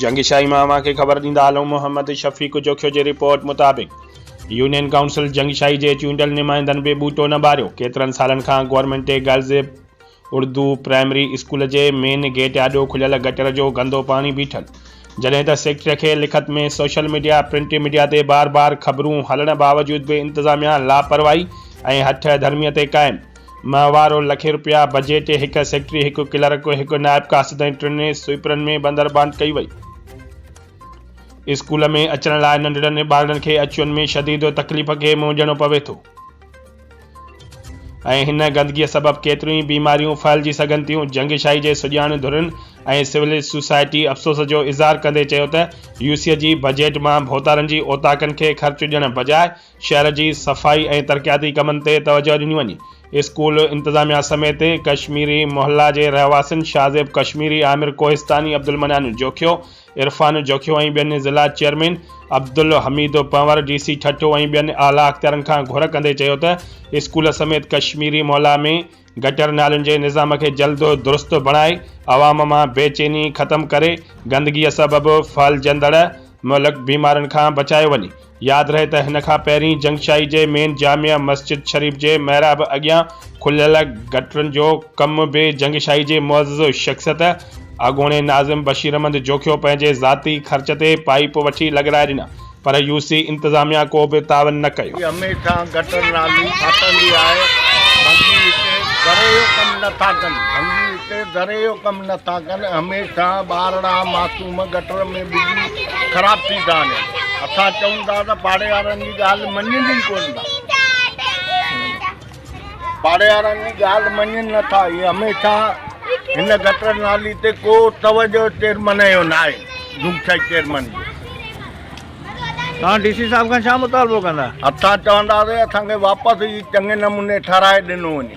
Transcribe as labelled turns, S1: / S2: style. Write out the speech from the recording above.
S1: جنگشاهي مان اوهان کي خبر ڏيندا هلون محمد شفيق جوکيو جي رپورٽ مطابق يونين ڪائونسل جنگشاهي جي چونڊيل نمائندن به ٻوٽو نه ٻاريو ڪيترن سالن کان government girls Urdu primary school جي مين گيٽ آڏو کليل گٽر جو گندو پاڻي بيٺل جڏهن ته سيڪريٽري کي لکت ۾ سوشل ميڊيا پرنٽ ميڊيا تي بار بار خبرون هلڻ باوجود به انتظاميا لاپرواهي ۽ هٺ ڌرمي تي قائم ماهوار لکين رپيا بجيٽ هڪ سيڪريٽري، هڪ ڪلرڪ، هڪ نائب قاصد ۽ ٽن سوئيپرن ۾ بندر بانٽ ڪئي وئي. اسڪول ۾ اچڻ لاء ننڍڙن ٻارڙن کي اچ وڃ ۾ شديد تڪليف کي منهن ڏيڻو پوي ٿو ۽ هن گندگي سبب ڪيتريون ئي بيماريون ڦهلجي سگهن ٿيون. جنگشاهي جي سڄاڻ ڌرين ۽ سول سوسائٽي افسوس جو اظهار ڪندي چيو ته يوسي جي بجيٽ مان ڀوتارن جي اوطاقن کي خرچ ڏيڻ بجاء شهر جي صفائي ۽ ترقياتي ڪمن تي توجهه ڏني وڃي. اسڪول انتظاميا سميت ڪشميري محلا جي رهواسين شاهزيب ڪشميري، عامر ڪوهستاني، عبدالمنان جوکيو، عرفان جوکيو ۽ ٻين ضلع chairman Abdul Hamid Panhwar, D C Thatta ۽ ٻين اعليٰ اختيارين کان گهر ڪندي چيو ته اسڪول سميت ڪشميري محلا ۾ گٽر نالين جي نظام کي جلد درست بڻائي عوام مان بي چيني ختم ڪري گندگي سبب ڦهلجندڙ مهلڪ بيمارين کان بچايو وڃي. ياد رهي ته هن کان پهرين جنگشاهي جي مين جامع مسجد شريف جي محراب اڳيان کليل گٽرن جو ڪم به جنگشاهي جي معزز شخصيت اڳوڻي ناظم بشير احمد جوکيو پنهنجي ذاتي خرچ تي پائيپ وٺي لڳرائي ڏنا پر يو سي انتظاميا ڪو به تعاون نه ڪيو.
S2: هي هميشه گٽر نالي ڦاٽندي آهي ڀنگي هتي ذري جو ڪم نه ٿا ڪن ڀنگي هتي ذري جو ڪم نه ٿا ڪن هميشه ٻارڙا معصوم گٽر ۾ ٻڏي خراب ٿي ٿا وڃن اسان چئون ٿا ته پاڙي وارن جي ڳالهه مڃين ئي ڪونه ٿا پاڙي وارن جي ڳالهه مڃين نه ٿا هي هميشه هن گٽر نالي تي ڪو توجه چيئرمن جو نه آهي جنگشاهي چيئرمن جو.
S3: توهان ڊي سي صاحب کان ڇا مطالبو ڪندا؟
S2: اسان چونداسين اسان کي واپس هي چڱي نموني ٺهرائي ڏنو وڃي.